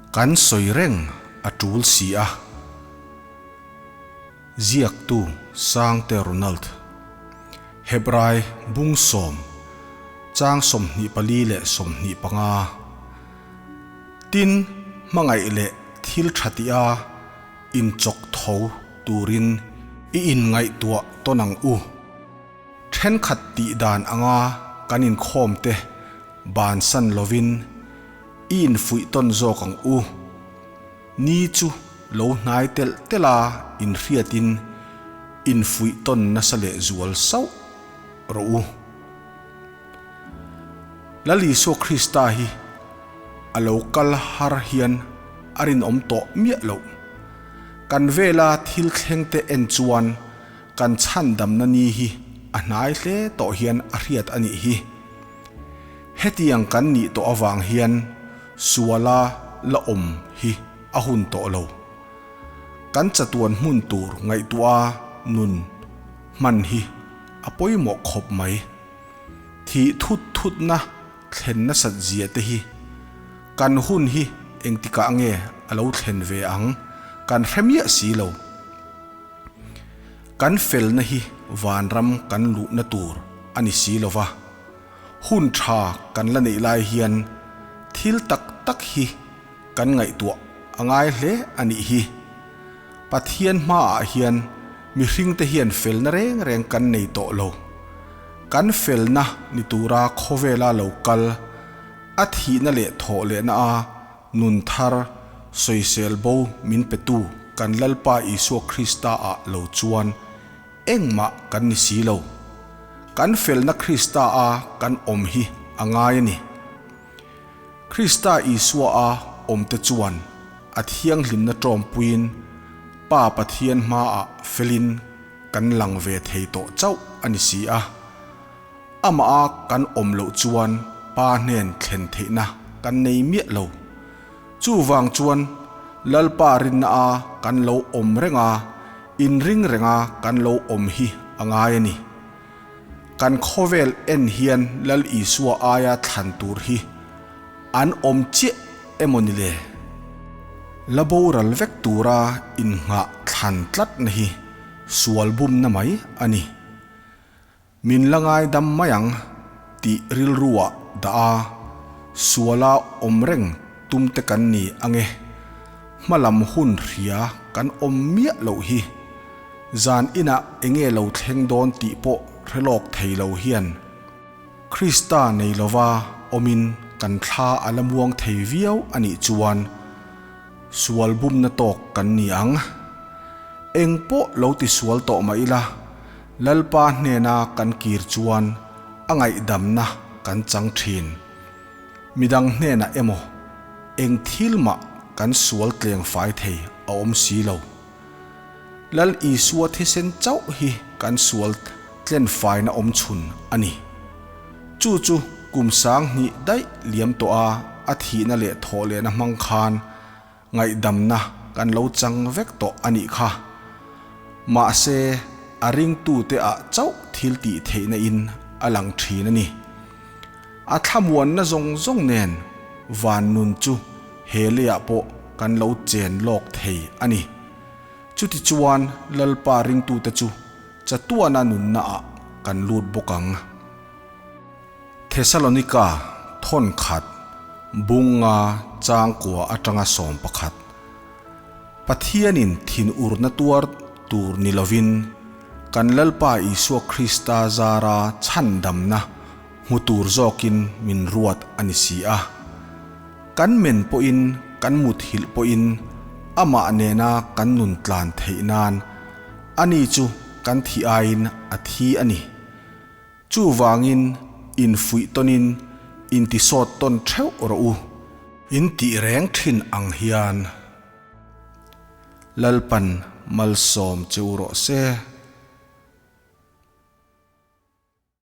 Kan sawi reng a tul si a. Ziaktu Sangte Ronald. Hebrai bung sawm, chang 24 leh 25. Tin, hmangaih leh thil tha tih a inchawk tho turin i inngaihtuah tawn ang u. Thenkhat tih dan anga kan inkhawm te bansan lovin i infuih tawn zawk ang u. Ni chu lo hnai telh telh a inhriatin infuih tawn nasa leh zual sauh rawh u. Lal Isua Krista hi a lo kal har hian a rinawm tawh miah loh. Kan vela thil thleng te en chuan kan chhandamna ni hi a hnai hle tawh hian a hriat a nih hi. Hetiang kan nih tawh avang hian suala la awm hi a hun tawh lo. Kan chatuan hmun tur ngaihtuah nun hman hi a pawimawh khawp mai. Thih thut thutna thlen nasat zia te hi kan hun hi engtikah nge a lo thlen ve ang kan hre miah si lo. Kan felna hi vanram kan luhna tur a ni si lo va, hun tha kan la neih lai hian thil tak tak hi kan ngaihtuah a ngai hle a nih hi. Pathian hmaah hian mihringte hian felna reng reng kan nei tawh lo. Kan felna ni tura khawvela lo kal, a thihna leh thawh lehna a nun thar sawisel bo min petu kan Lalpa Isua Krista ah lo chuan engmah kan ni si lo. Kan felna Krista a kan awm hi a ngai a ni. Krista Isua a awmte chuan a thianghlimna tawmpuiin Pa Pathian hmaah felin kan lang ve thei tawh chauh a ni si a. Amah a kan awm loh chuan Pa hnen thlen theihna kan nei miah lo. Chuvang chuan Lalpa rinna a kan lo awm reng a, inring reng a kan lo awm hi a ngai a ni. Kan khawvel en hian Lal Isua aia thlan tur hi an awm chiah emaw ni le? La boral vek tura innghah thlan tlatna hi sual bumna mai a ni. Min la ngaidam mai ang tih rilruah dah a, suala awm reng tumte kan ni ange. Hmalam hun hria kan awm miah loh hi. Zan inah enge lo thleng dawn tih pawh hre lawk thei lo hian Krista nei lova awmin kan thla a la muang thei viau a nih chuan sual bumna tawk kan ni ang. Eng pawh lo ti sual tawh mah ila Lalpa hnena kan kir chuan a ngaihdamna kan chang thin. Midang hnenah emaw eng thil mah kan sual tleng fai thei a awm si lo. Lal Isua thisen chauh hi kan sual tlen faina awm chhun a ni. Chu chu kum 2000 daih liam tawh a a thihna leh thawh lehna hmang khan ngaihdamna kan lo chang vek tawh a nih kha. Mahse, a ringtute ah chauh thil tih theihna in a lang thin a ni. A thlamuanna zawng zawng nen van nun chu he leiah pawh kan lo chen lawk thei a ni. Chutichuan Lalpa ringtute chu chatuana nunnaah kan lut bawk ang. Thesalonika thawn khat bunga changkua atanga 11. Pathianin thinurna tuar tur ni lovin kan Lalpa Isua Krista zara chhandamna hmu tur zawkin min ruat a ni si a. Kan men pawhin kan muthilh pawhin amah nena kan nun tlan theih nan ani chu kan thih aiin a thi a ni. Chuvangin infuih tawnin intisawt tawn theuh rawh u. In tih reng thin ang hian Lalpan malsawm che u rawh se.